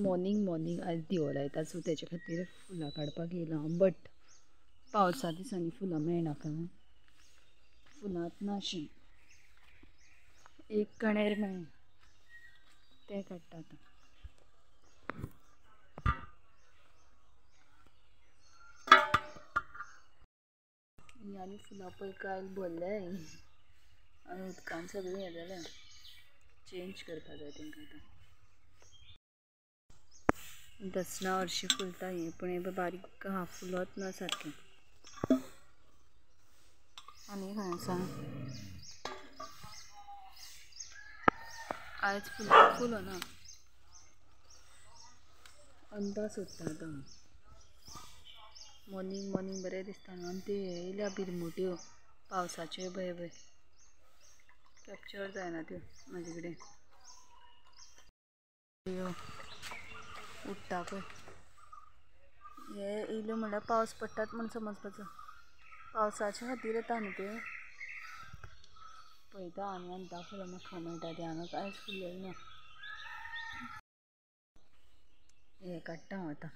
Morning morning आयज दिवो लायता, सो तेजे खातीर फुलां काडपाक येयला हांव. बट पावसा दिसांनी फुलां मेळना काय, फुलांत ना अशीं एक कणेर मेळ्ळें तें काडटा आतां. आनी फुलां पळय कायल भरल्या आनी उदकान सगळें हें जालें, चेंज करपा जाय तेंकां आतां. दसणां हरशीं फुलता ही, पूण हें बारीक आहा, फुलत ना सारकें. आनी खंय आसा आयज फुलना, अंदाज सोदता आतां. मॉर्निंग मॉर्निंग बरें दिसता न्हू. आनी ते येयल्या बिरमुट्यो पावसाच्यो, बय बय कॅप्चर जायना त्यो म्हाजे कडेन. उडटा पळय हे येयल्यो म्हणल्यार पावस पडटात म्हूण समजपाचो, पावसाच्या खातीर येता न्हू ते. पळयता आनी आनी फुलां म्हाका मेळटा ते, हांगा कांयच फुललेलें ना. हे काडटा हांव आतां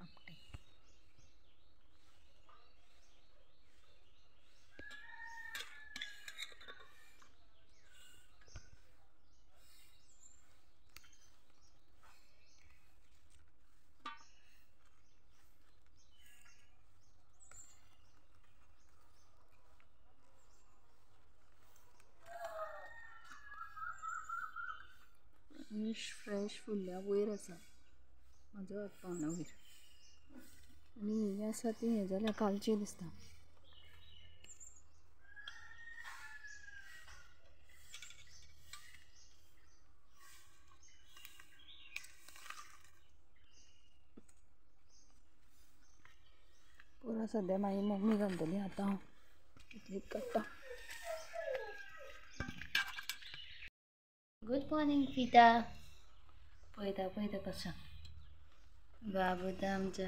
आपटे. फ्रेश फुलल्या वयर आसा, म्हाजो हात पावना वयर. आनी ही आसा ती हें जाल्यार कालची दिसता. पुरो सद्या मागीर मम्मी घालतली, आतां हांव इतलीच काडटा. गुड मॉर्निंग पिता. पळयता पळयता कसो बाबू तर आमचा.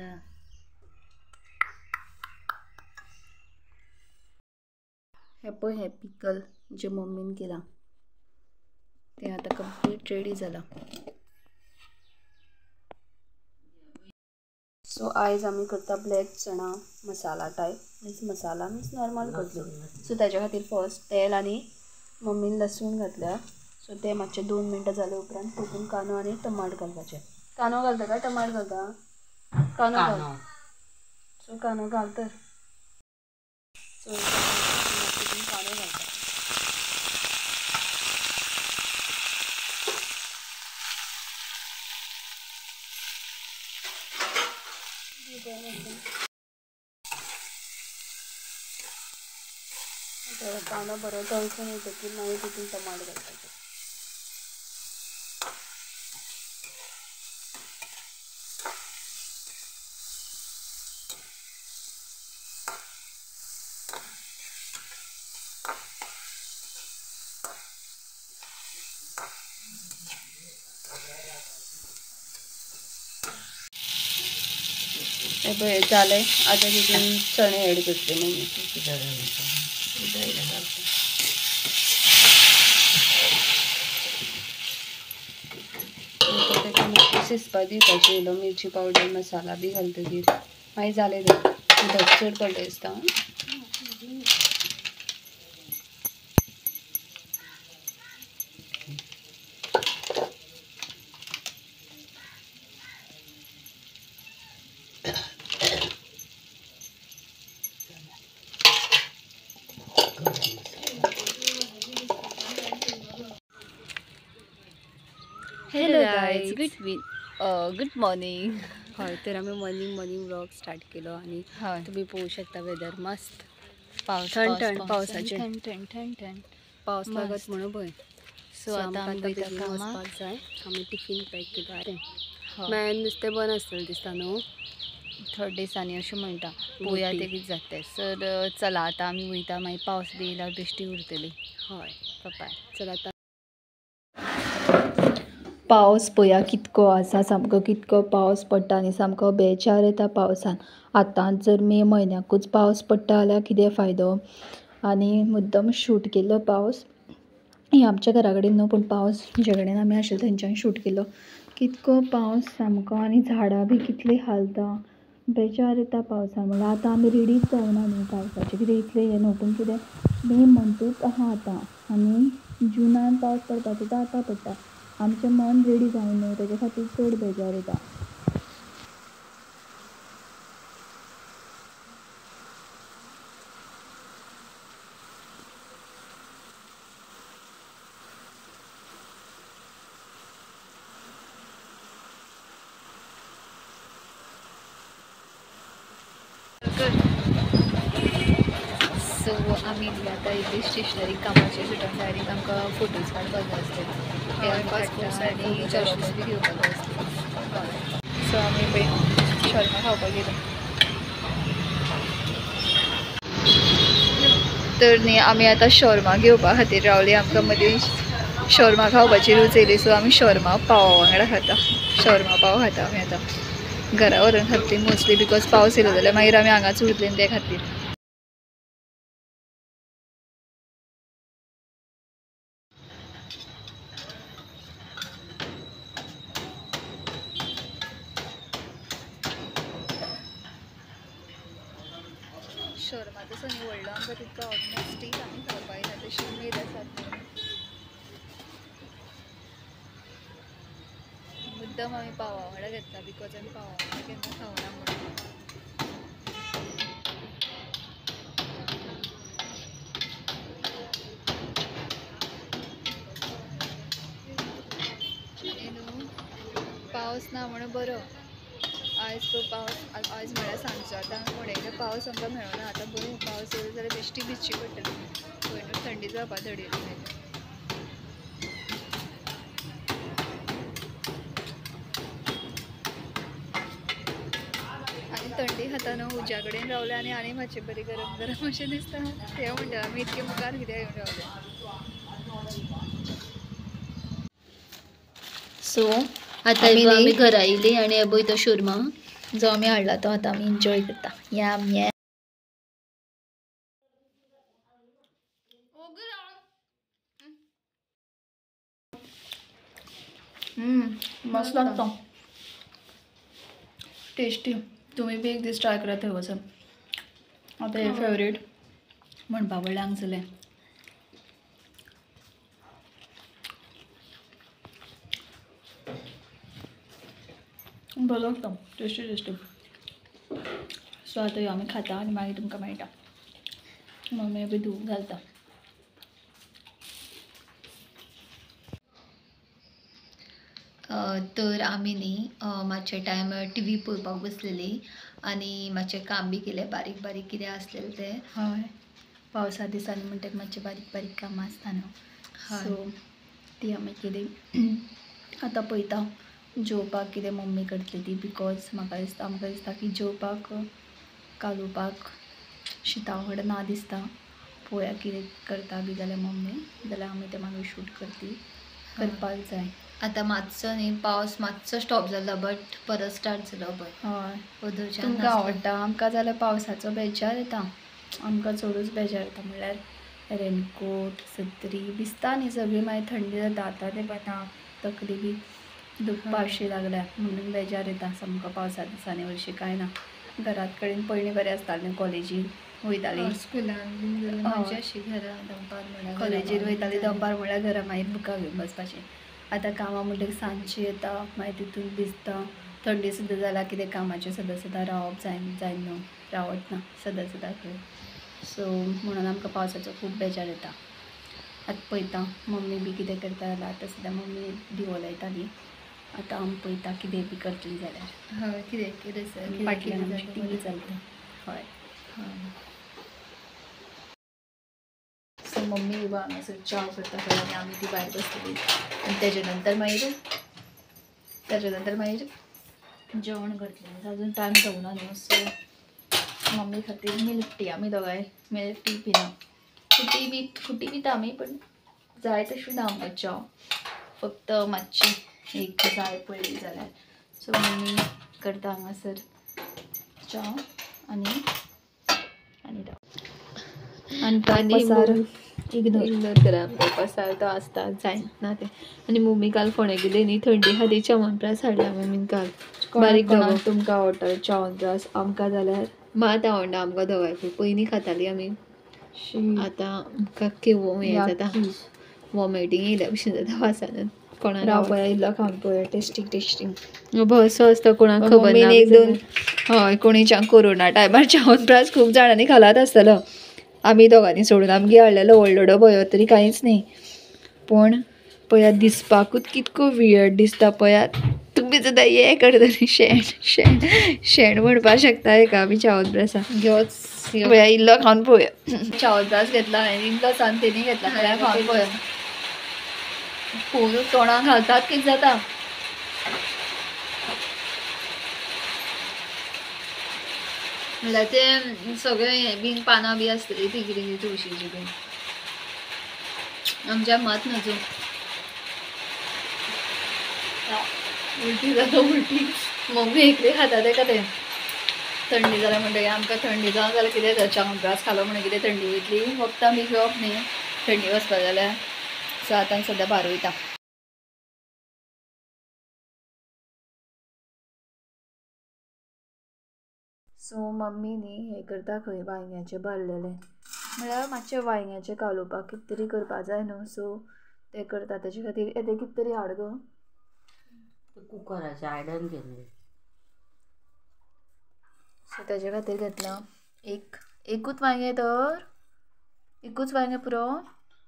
हे पळय हे पिकल जे मम्मीन केलां तें आतां कंप्लीट रेडी जालां. सो आयज आमी करता black chana masala type, means masala means normal करतली. सो ताच्या खातीर फर्स्ट तेल आनी मम्मीन लसूण घातल्या. सो ते मातशे 2 मिनटां जाले उपरांत तितून कांदो आनी टमाट घालपाचे. कांदो घालता काय टमाट घालता? कांदो घाल. सो कांदो घाल तर. सो तितून कांदो घालता. कांदो बरो तळसून येतकीर मागीर तितून टमाट घालपाचे. पळय जालें, आतां तितून चणे एड करतले मम्मी. ताका मातशें शिजपा दिवपाचें, इल्लो मिरची पावडर मसाला बी घालतकीर मागीर जालें तें. उदक चड पडलें दिसता. Hello guys, good morning. हय, तर आमी मॉर्निंग मॉर्निंग व्लॉग स्टार्ट केलो आनी तुमी पळोवंक शकता वेदर मस्त पावस थंड थंड पावसाचें, थंड थंड थंड थंड पावस लागत म्हणून भंय. सो आतां आमी वयता कामाक वचपाक जाय. आमी टिफीन पॅक केलो. मागीर नुस्तें बंद आसतलें दिसता न्हू थोडे दिसांनी अशें म्हणटा, पळोवया तें कितें जाता तें. सर चला आतां आमी वयता, मागीर पावस बी येयल्यार बेश्टी उरतली. हय बाय. चला आतां पावस पळया कितको आसा, सामको कितको पावस पडटा आनी सामको बेजार येता पावसान. आतां जर मे म्हयन्याकूच पावस पडटा जाल्यार कितें फायदो. आनी मुद्दम शूट केल्लो पावस हे आमच्या घरा कडेन न्हू, पूण पावस जे कडेन आमी आशिल्ले थंयच्यान शूट केलो. कितको पावस सामको आनी झाडां बी कितली हालता, बेजार येता पावसान. म्हणल्यार आतां आमी रेडीच जावना न्हू पावसाचें, कितें इतलें हें न्हू, पूण कितें मे मंथूच आहा आतां आनी जुनान पावस पडपाचो तो आतां पडटा. आमचें मन रेडी जावना न्हू, तेज्या खातीर चड बेजार येता. सो आमी आतां इल्ली स्टेशनरी कामाचेर सुटून डायरेक्ट आमकां फोटोज काडपाक जाय आसले, ते पासपोर्ट आनी झेरॉक्स बी घेवपाक जाय आसले. सो आमी पळय शॉर्मा खावपाक गेले. तर न्ही आमी आतां शॉर्मा घेवपा खातीर रावली. आमकां मदीं शॉर्मा खावपाची रूच येयली, सो आमी शॉर्मा पावा वांगडा खाता, शॉर्मा पाव खाता आमी आतां. घरा व्हरून खातली मोस्टली, because पावस येयलो जाल्यार मागीर आमी हांगाच उरतली ते खातीर. शॉर्मा तसो न्ही व्हडलो आमकां तितको आवडना, स्टील आमी खावपाक येना, तशी उमेद आसा. मुद्दम आमी पावा वांगडा घेतला because आमी पावा वांगडा केन्ना खावना म्हणून. आनी न्हू पावस ना म्हणून बरो. आयज पळय पावस, आयज म्हळ्यार सांजचो आतां म्हणिल्लो पावस आमकां मेळना. आतां बरो पावस येयलो जाल्यार बेश्टी भिजची पडटली, पळय न्हू थंडी जावपा धडयली मागीर. आनी थंडी खाता न्हू उज्या कडेन रावले आनी आनी मातशें बरी गरम गरम अशें दिसता. ते म्हणटा आमी इतके मुखार कित्याक येवन रावले. सो आतां आमी घरा येयली आनी हे पळय तो शोरमा जो आमी हाडला तो आतां आमी एन्जॉय करता. याम या मस्त लागता, टेस्टी. तुमी बी एक दीस ट्राय करात थंय वचून. आतां हे फेवरेट म्हणपा पडलें हांगसरलें. बरो लागता, टेस्टी टेस्टी. सो आतां ह्यो आमी खाता आनी मागीर तुमकां मेळटा. मम्मी बी धुवूंक घालता. तर आमी न्ही मातशे टायम टी व्ही पळोवपाक बसलेली आनी मातशें काम बी केलें बारीक बारीक कितें आसलेलें तें. हय, पावसा दिसांनी म्हणटकीर मातशें बारीक बारीक कामां आसता न्हू, सो ती आमी केली. आतां पळयता जेवपाक कितें मम्मी करतली ती, because म्हाका दिसता, आमकां दिसता की जेवपाक कालोवपाक शिता वांगडा ना दिसता. पळोवया कितें करता बी जाल्यार मम्मी, जाल्यार आमी तें मागीर शूट करतली, करपाक जाय. आतां मातसो न्ही पावस मातसो स्टॉप जाला, बट परत स्टार्ट जालो पळय. हय, तुमकां आवडटा? आमकां जाल्यार पावसाचो बेजार येता, आमकां चडूच बेजार येता. म्हणल्यार रेनकोट सत्री भिजता न्ही सगळी, मागीर थंडी जाता. आतां तें ना तकली बी दुखपाक लागल्या म्हणून बेजार येता सामको पावसा दिसांनी. हरशीं कांय ना, घरात कडेन पयलीं बरें आसतालें, कॉलेजीन वयताली, स्कुलान कॉलेजीन वयताली दनपार म्हळ्यार घरा मागीर बुकां घेवन बसपाचें. आतां कामां म्हणटकीर सांजची येता, मागीर तितून भिजता, थंडी सुद्दां जाल्यार कितें कामाचें सदां सदां रावप जायना न्हू, रावत ना सदां सदां खंय. सो म्हणून आमकां पावसाचो खूब बेजार येता. आतां पळयता मम्मी बी कितें करता जाल्यार. आतां सद्दां मम्मी दिवो लायताली, आतां आमी पळयता कितें बी करतली जाल्यार. हय, कितें कितें फाटल्यान आमची टी व्ही चलता. हय. सो मम्मी उबा हांगासर च्या करता खंय आनी आमी ती भायर बसतली आनी तेजे नंतर मागीर जेवण करतली. अजून टायम जावना न्हू, सो मम्मी खातीर मिल्क टी, आमी दोगांय मिल्क टी पिना. फुटी पिता आमी, पण जाय तशी ना आमकां च्या, फक्त मातशी एक जाय पडली जाल्यार. सो मम्मी करता हांगासर च्या आनी आनी इग्नोर इग्नोर करा आमकां पसार तो आसता जायना तें. आनी मम्मी काल फोंड्या गेली न्ही थंडी खातीर च्यवनप्रास हाडला मम्मीन काल बारीक डबो. तुमकां आवडटा च्यवनप्रास आमकां जाल्यार मात आवडना आमकां दोगांयकूय. पयलीं खाताली आमी, आतां आमकां केवो हें जाता, वॉमिटींग येयल्या भशेन जाता वासानूच. कोणाक राव पळया इल्लो खावन पळोवया टेस्टींग टेस्टींग. असो आसता कोणाक खबर ना. एक दोन हय कोणी कोरोना टायमार च्यवनप्रास खूब जाणांनी खालात आसतलो, आमी दोगांनी सोडून. आमगे हाडलेलो व्हडलो डबो ह्यो तरी कांयच न्ही, पूण पळयात दिसपाकूच कितको वियर्ड दिसता पळयात. तुमी सुद्दां हे करतली शेण शेण शेण म्हणपाक शकता हेका आमी च्यवनप्रासा. घेवच पळया इल्लो खावन पळोवया. च्यवनप्रास घेतला हांवें इल्लो सान तेणी घेतला, पळया खावन पळोवया. फूल तोंडाक घालतात कितें जाता. म्हणल्यार ते सगळे हें बीन पानां बी आसतली ती कितें तुळशीची बीन, आमच्या मात नजो उलटी जाता उलटी. मम्मी एकली खाता तेका तें थंडी जाल्या म्हणटकीर. आमकां थंडी जावन जाल्यार कितें जाता, च्यवनप्रास खालो म्हणून कितें थंडी वयतली, वखदां बी घेवप न्ही थंडी वचपा जाल्यार. सो आतां सद्या भायर वयता. सो मम्मी न्ही हें करता खंय वांयग्याचें भरलेलें, म्हळ्यार मातशें वांयग्याचें कालोवपाक कितें तरी करपा जाय न्हू, सो तें करता. तेजे खातीर येदें कितें तरी हाड गो कुकराचें आयदन घेतलें. सो तेजे खातीर घेतलां एक एकूच वांयगें, तर एकूच वांयगें पुरो.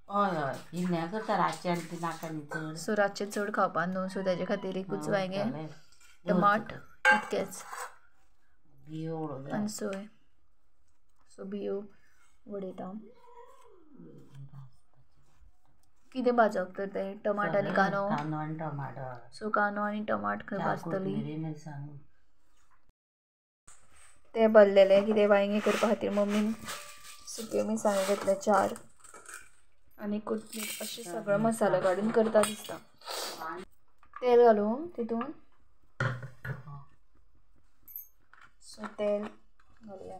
हय हय इल्लें करता रातचें आनी तें नाका न्ही चड. सो रातचें चड खावपा न्हू, सो तेजे खातीर एकूच वांयगें, टमाट इतकेंच आनी सोय. सो बियो उडयता. कितें भाजप तर तें टमाट आनी कांदो. कांदो आनी टमाटो. सो कांदो आनी टमाट खंय भाजतली. तें भरलेलें कितें वांयगें करपा खातीर मम्मीन सुक्यो मिरसांगो घेतले 4 आनी कोथमीर, अशें सगळो मसालो काडून करता दिसता. तेल घालूं तितून. सो तेल घालुया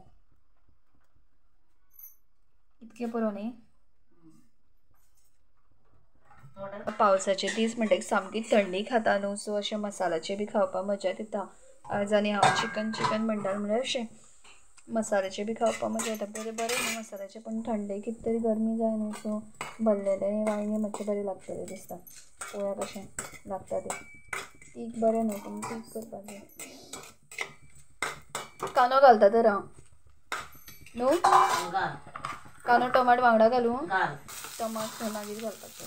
इतकें पुरो न्ही. पावसाचे दीस म्हणटकीर सामकी थंडी खाता न्हू, सो अशें मसाल्याचें बी खावपाक मजा येता. आज आनी हांव चिकन चिकन म्हणटालें, म्हणल्यार अशें मसाल्याचें बी खावपाक मजा येता. बरें बरें न्हू मसाल्याचें, पूण थंडे कितें तरी गरमी जाय न्हू, सो भरलेलें वांयगें मातशें बरें लागतलें दिसता. पळोवया कशें लागता तें. तीख बरें न्हू, पूण तीख करपाक जाय. कांदो घालता तर हांव न्हू, कांदो टमाट वांगडा घालूं. टमाट मागीर घालपाचें.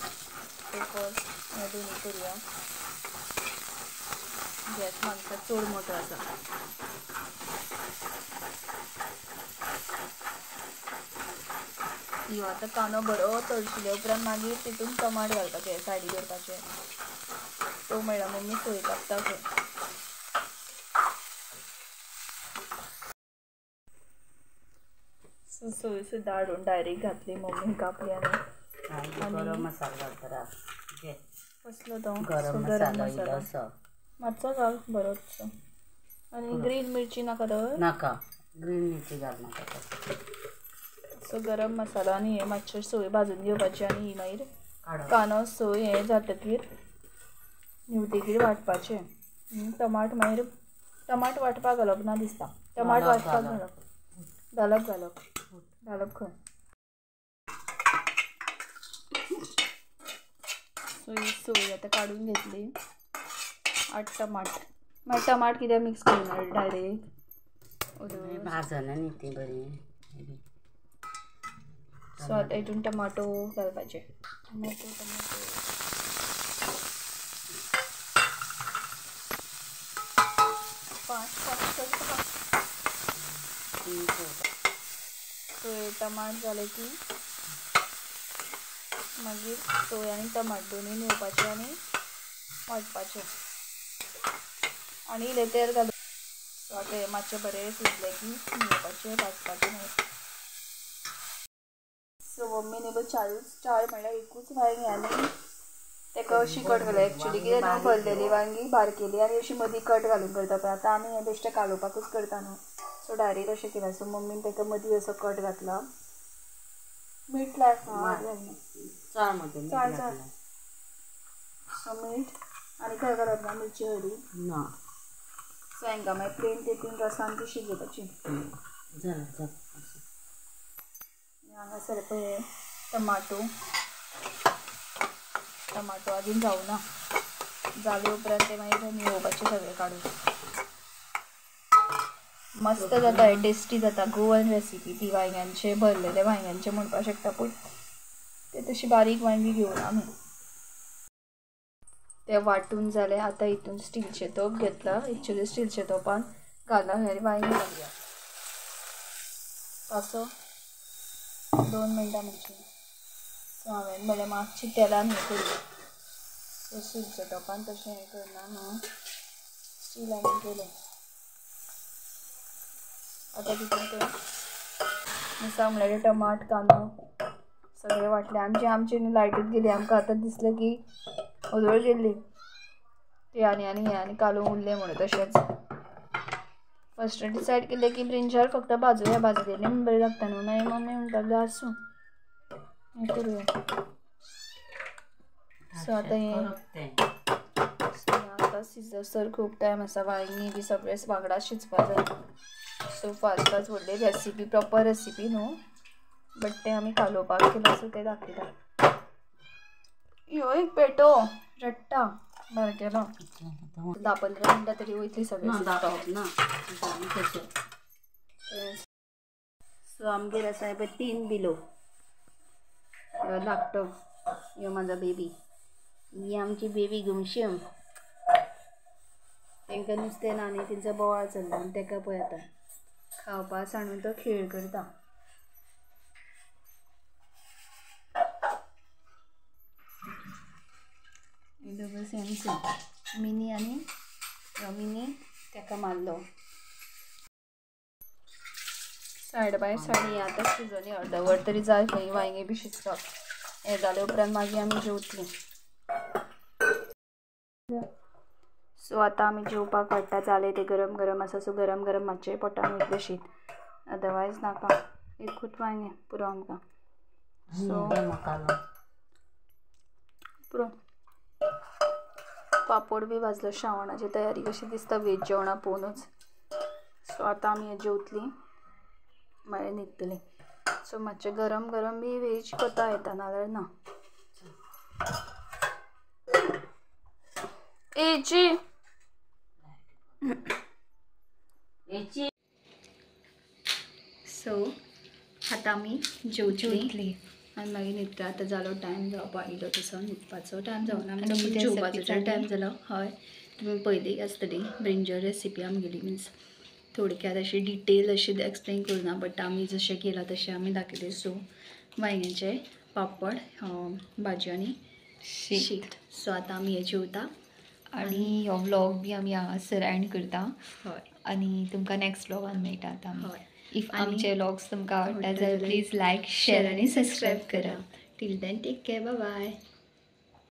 फर्स्ट हें दोनूय करुया. गॅस मातसो चड मोटो आसा. ह्यो आतां कांदो बरो तळशिल्या उपरांत मागीर तितून टमाट घालपाचें, सायडीक दवरपाचें. तो म्हणल्यार मम्मी सोय कापता खंय. सो सोय सुद्दां हाडून डायरेक्ट घातली मम्मी, कापली. आनी गरम मसालो घालता कसलो तो गरम मसालो मातसो घाल बरोचसो. आनी ग्रीन मिरची नाका तर, नाका ग्रीन मिरची घाल नाका. सो गरम मसालो आनी हें मातशें सोय भाजून घेवपाची. आनी ही मागीर कांदो सोय हें जातकीर न्हिवतकीर वांटपाचें. टमाट मागीर टमाट वांटपाक घालप ना दिसता, टमाट वांटपाक घालप घालप घालप घालप खंय. सो ही सोय आतां काडून घेतली. 8 टमाट, मागीर टमाट कित्याक मिक्स करूं डायरेक्ट भाजना न्ही ती बरी. सो आतां हितून टमाटो घालपाचे. टमाटो टमाटो फास्ट फास्ट करता. सोय टमाट जाले की मागीर सोय आनी टमाट दोनूय न्हिवपाचे आनी वांटपाचे. आनी इल्लें तेल घालून. सो आतां हें मातशें बरें शिजलें की न्हिवपाचें, भाजपाचें मागीर. सो मम्मी न्ही चार म्हणल्यार एकूच वांयगें आनी ताका अशी कट घालूं. एक्चुली कितें न्हू, भरलेली वांगी बारकेली आनी अशी मदीं कट घालून करता, पण आतां आमी हें बेश्टें कालोवपाकूच करता न्हू, सो डायरेक्ट अशें केलां. सो मम्मीन ताका मदीं असो कट घातला. मीठ लाय. चड मगे चड चड. सो मीठ आनी काय घालप ना, मिरची हळदी ना. सो हांकां मागीर प्लेन तेतून रसान ती शिजोवपाची. जालें जालें. हांगासर पळय टमाटो, टमाटो अजून जावना, जाले उपरांत ते मागीर निवोवपाचे सगळे काडून. मस्त जाता, टेस्टी जाता. गोवन रेसिपी ती, वांयग्यांचे भरलेले वांयग्यांचे म्हणपाक शकता, पूण ते तशी बारीक वांयगी घेवन आमी ते वांटून जाले. आतां हितून स्टिलचे तोप घेतला, एक्चुली स्टिलचे तोपान घाला आनी वांयगी घालया. पासो 2 मिनटां मातशी. सो हांवें म्हणलें मातशी तेलान हें करुया, सो स्टिलच्या तोपान तशें हें करना न्हू, स्टील हांवें केलें. आतां तितून तें मिरसांग म्हणल्यार टमाट कांदो सगळें वांटलें. आमची आमची न्हू लायटूच गेली, आमकां आतां दिसलें की ओदोळ गेल्ली ती आनी आनी हें आनी कालोवंक उरलें म्हणून. तशेंच फस्ट डिसायड केलें की ब्रिंजाल फक्त भाजूया, भाजलेली म्हण बरें लागता न्हू. मागीर मम्मी म्हणपाक लागली आसूं हें करुया. सो आतां हें आतां शिजसर खूब टायम आसा, वांयगीं बी सगळें वांगडा शिजपा जाय. सो फास्ट फास्ट व्हडली रेसिपी, प्रॉपर रेसिपी न्हू, बट तें आमी कालोवपाक केलां, सो तें दाखयता. ह्यो एक पेटो रडटा बारकेलो. 10-15 मिनटां तरी वयतली सगळें. सो आमगेर आसा पळय 3 बिलो. ह्यो धाकटो, ह्यो म्हाजो बेबी, ही आमची बेबी घुमशम. तांकां नुस्तें ना न्ही, तेंचो बोवाळ चल्ला आनी ताका पळय आतां खावपा सांडून तो खेळ करता. दोगूय सेम सेम, मिनी आनी मिनी ताका मारलो. सायड बाय सायड आतां शिजोवनी अर्दवर तरी जाय खंय वांयगीं बी शिजपाक. हें जाले उपरांत मागीर आमी जेवतलीं. सो आतां आमी जेवपाक वाडटा, जालें तें गरम गरम आसा. सो गरम गरम मातशें पोटान वयतलें शीत, अदरवायज नाका. एकूच वांयगें पुरो आमकां. सो पुरो. पापड बी भाजलो, श्रावणाची तयारी कशी दिसता वेज जेवणां पळोवनूच. सो आतां आमी हें जेवतलीं, मागीर न्हिदतलीं. सो मातशें गरम गरम बी वेज कोता येता, नाजाल्यार ना. Aichi Aichi. सो आतां आमी जेवतलीं आनी मागीर न्हिदता. आतां जालो टायम जावपा आयलो तसो न्हिदपाचो टायम जावना, आमचो जेवपाचो टायम जालो. हय, तुमी पयली आसतली ब्रिंजल रेसिपी आमगेली, मिन्स थोडक्यात अशी डिटेल अशी एक्सप्लेन करुना, बट आमी जशें केलां तशें आमी दाखयलें. सो वांयग्याचे पापड, भाजी आनी शीत. सो आतां आमी हें जेवता आनी हो व्लॉग बी आमी हांगासर एंड करता. हय, आनी तुमकां नेक्स्ट व्लॉगान मेळटा. आतां हय, if आमचे व्लॉग्स तुमकां आवडटा जाल्यार प्लीज लायक, शेअर आनी सबस्क्रायब करा. Till then take care, bye bye.